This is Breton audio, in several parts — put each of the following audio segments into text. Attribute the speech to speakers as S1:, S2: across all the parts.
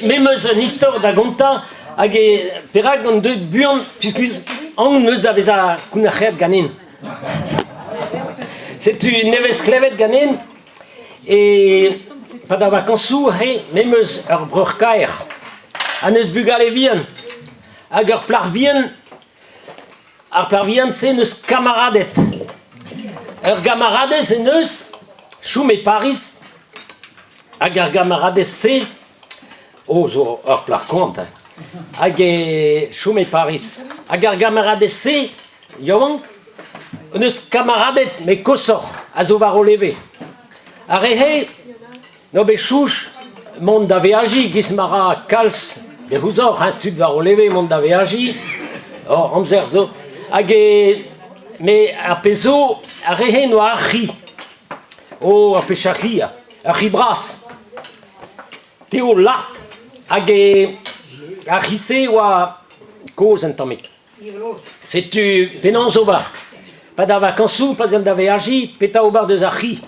S1: Me 'm eus un istor da gontañ hag e perak on deuet buan puisque aon 'm eus da vezañ kounac'haet ganin. Setu nevez klevet ganin e-pad ar vakañsoù aze me 'm eus ur breur-kaer ha n'eus bugale vihan hag ur plac'h vihan Ar plac'h vihan-se 'neus kamaraded. Ur gamaradez en deus chom e Pariz hag ar gamaradez-se oh zo ur plac'h koant hein hag e chom e Pariz. Hag ar gamaradez-se yaouank en deus kamaraded met koshoc'h a zo war o leve. Ar re-se n'o bet chouch mont da veajiñ 'giz ma ra kalz e ouzoc'h hein tud war o leve mont da veajiñ oh amzer zo hag e met ar pezh zo ar re-se 'noa ar c'hi oh ar pezh ar c'hi ya ur c'hi bras teo lart hag e ar c'hi-se 'oa kozh un tammig. Setu penaos ober. Pa da vakañsoù, pa 'z eomp da veajiñ, petra ober deus ar c'hi ?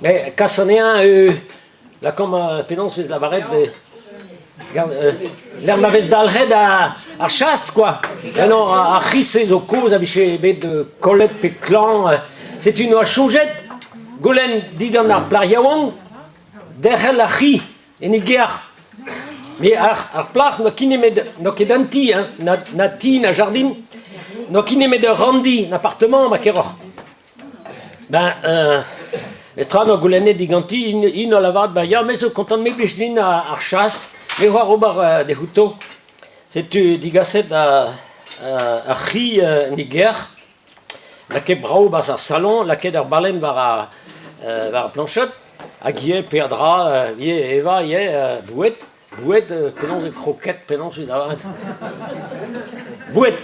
S1: Mais kas anezhañ lakaomp penaos 'vez lavaret lec'h ma vez dalc'het ar chas quoi. Non, ar c'hi-se zo kozh a vije bet kollet pe klañv. Setu 'noa soñjet goulenn digant ar plac'h yaouank derc'hel ar c'hi. En e gêr. Met ar plac'h n'oa ket nemet n'oa ket un ti, hein, na, na ti na jardin, n'oa ket nemet ur ranndi, un appartement ma keroc'h. Ben, euh, mestra n'oa goulennet diganti, int a lavaret, ben ya, me zo kontant, me blij din ar chas, me oar ober euh, dehouto. Setu digaset ar c'hi en e gêr, Lakaet brav 'barzh ar saloñ, lakaet ur ballenn war ar war ar plañchod hag ivez peadra ivez evañ ivez boued, boued penaos eo kroket penaos evit lavaret boued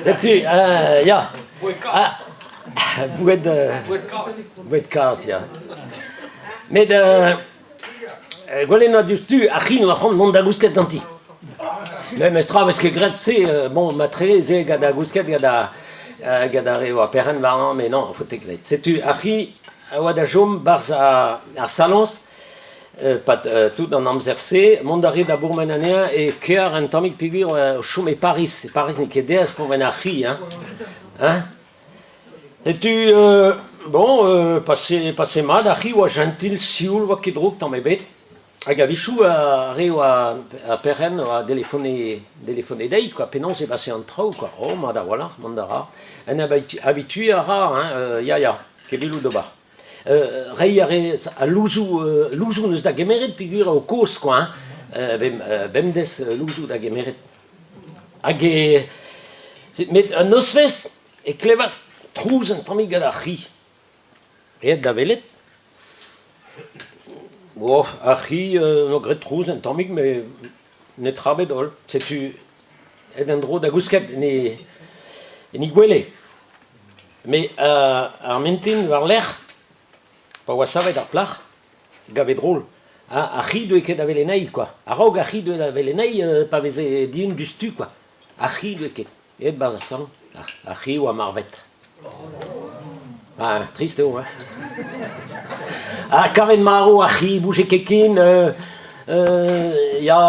S1: setu ya boued boued kazh ya met Gwelet 'noa diouzhtu ar c'hi 'noa c'hoant mont da gousket ganti. Memes tra 'vez ket graet se, bon matre se gant da gousket gant ar gant ar re 'oa perc'henn warnañ met non, faote ket. Setu ar c'hi a oa da chom 'barzh ar saloñs 'pad tout an amzer-se. Mont a rit da bourmen anezhañ e kêr un tammig peogwir o chom e Pariz. E Pariz n'eo ket aes pourmen ar c'hi hein, hein. Setu bon pase pase mat ar c'hi 'oa jentil, sioul, 'oa ket drouk tamm ebet. Hag a-wechoù ar re 'oa ar perc'henn 'oa delefone delefone dezhi kwa, penaos e pase an traoù kwa. Oh mat a-walc'h, mont a ra. En em habituiñ a ra hein, ya ya, ket villoù d'ober. Reiñ a rez al louzoù louzoù 'neus da gemeret peogwir eo kozh kwa hein, bemdez louzoù da gemeret. Hag e met un nozvezh e klevas trouz un tammig gant ar c'hi. Aet da welet. Oh, ar c'hi 'noa graet trouz un tammig met netra ebet holl. Setu aet en-dro da gousket en e en he gwele. Met ar mintin war-lerc'h, pa oa savet ar plac'h, gave drol. Ar c'hi 'doe ket da welet anezhi kwa. A-raok ar c'hi 'doe da welet anezhi pa veze dihun diouzhtu kwa. Ar c'hi 'doe ket. Aet 'barzh ar salon, ar c'hi 'oa marvet. Ah, trist eo hein. Ha kavet marv ar c'hi, 'bouge ket ken ya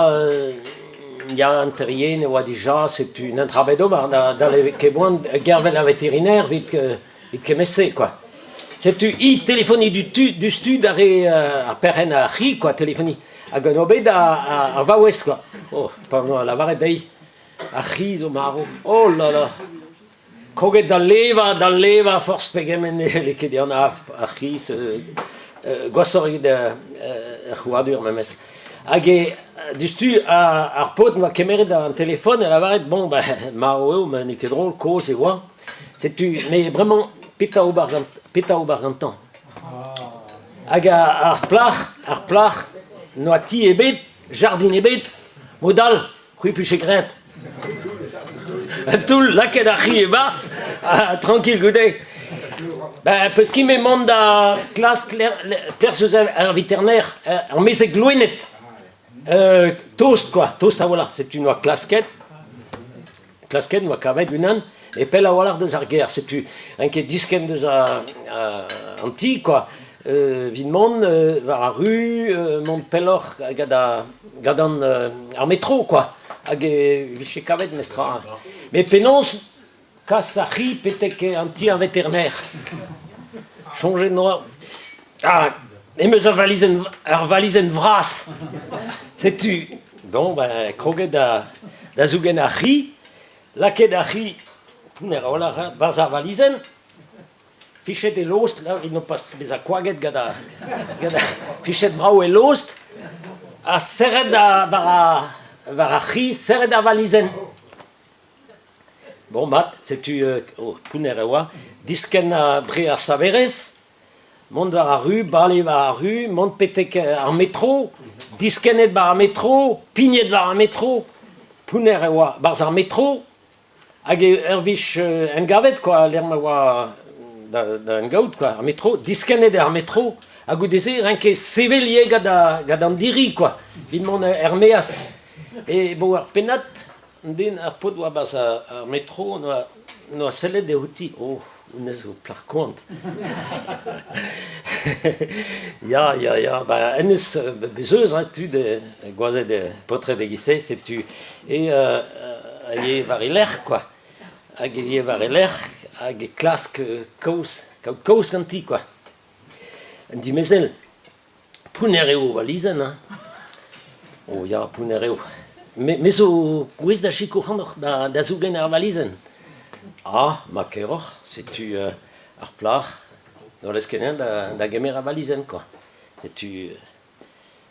S1: ya hanter-yen e oa dija, setu un dra bet ober da da ket boan gervel ar veterinaire evit evit kement-se kwa. Setu hi telefoniñ du diouzhtu da re ar perc'henn ar c'hi kwa, telefoniñ. Hag en oa bet ar vaouez kwa. Oh, pa 'noa lavaret dezhi ar c'hi zo marv. Oh là là! Kroget da levañ, da levañ forzh pegement ne c'helle ket ehan ar c'hi, gwashoc'h eget ar c'hrouadur memes. Hag e diouzhtu ar paotr 'noa kemeret an telefon ha lavaret bon ben marv eo met n'eo ket drol, kozh e oa. Setu me bremañ petra ober gant petra ober gantañ. Hag ar plac'h, ar plac'h n'oa ti ebet, jardin ebet, mod all, c'hwi 'pije graet. Un toull lakaet ar c'hi e-barzh, ha tranquille goude. Ben, peus ket me mont da klask perzh eus ar veterinaire, ar mezeg loened. Tost kwa, tost a-walc'h, setu 'noa klasket. Klasket 'noa kavet unan e pell a-walc'h deus ar gêr, setu en ket diskenn deus an ti kwa. Evit mont war ar ru, mont pelloc'h gant gant an ar metro kwa, hag e vije kavet memestra. Met penaos kas ar c'hi betek an ti ar veterinaer? Soñjet 'noa ah em eus ur valizenn ur valizenn vras. Setu bon ben kroget da da zougen ar c'hi, lakaet ar c'hi pounner a-walc'h 'barzh ar valizenn. Fichet e lost, là, evit nopas bezañ koaget gant ar, gant ar fichet brav e lost, ha serret war ar, war ar c'hi, serret ar valizenn. Bon, mat, setu oh, pounner e oa, diskenn dre ar saverez, mont war ar ru, bale war ar ru, mont betek ar metro, diskennet war ar metro, pignet war ar metro, pounner e oa 'barzh ar metro, Hag ur wech engavet kwa, lec'h ma oa da da engaout kwa, ar metro, diskennet eo ar metro, ha goude-se e renke sevel ivez gant gant an diri kwa, evit mont er-maez. E bon ar pennad, an den, ar paotr oa 'barzh ar metro 'noa 'noa sellet outi, oh honnezh zo plac'h koant. Ya, ya, ya, ba hennezh bez' eus hein tud gwazed paotred e-giz-se, setu e a ye war e lerc'h kwa, hag e ye war e lerc'h hag e klask kaoz, kaout kaoz ganti kwa. An dimezell, pounner eo o valizenn hein. Oh ya, pounner eo. Me, me zo gouest da sikour ac'hanoc'h da, da zougen ar valizenn. Ah, ma keroc'h, setu ar plac'h n'hallez ket da, da gemer ar valizenn kwa. Setu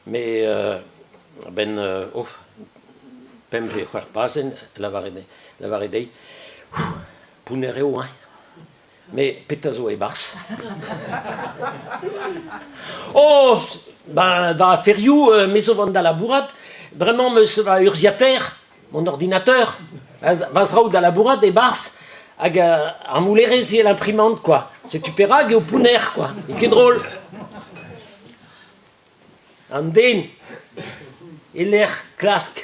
S1: Me a-benn oh pemp pe c'hwec'h pazenn lavare dezhi pounner eo hein met petra zo e-barzh? Oh ben va aferioù me zo vont da labourat bremañ 'm eus va urzhiataer mon ordinateur va zraoù da labourat e-barzh hag ar moullerez eo l'imprimante quoi setu perak eo pounner quoi n'eo ket drol. An den e-lec'h klask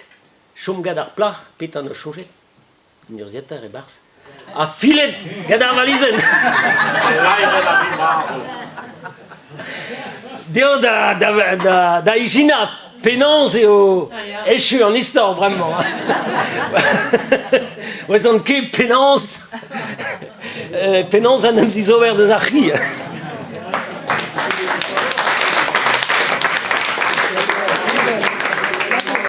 S1: chom gant ar plac'h, petra 'neus soñjet? An urzhiataer e-barzh. Ha filet gant ar valizenn! Dezhañ da, da, da, da ijinañ penaos eo echu an istor bremañ. Ouezan ket penaos penaos en em zizober deus ar c'hi.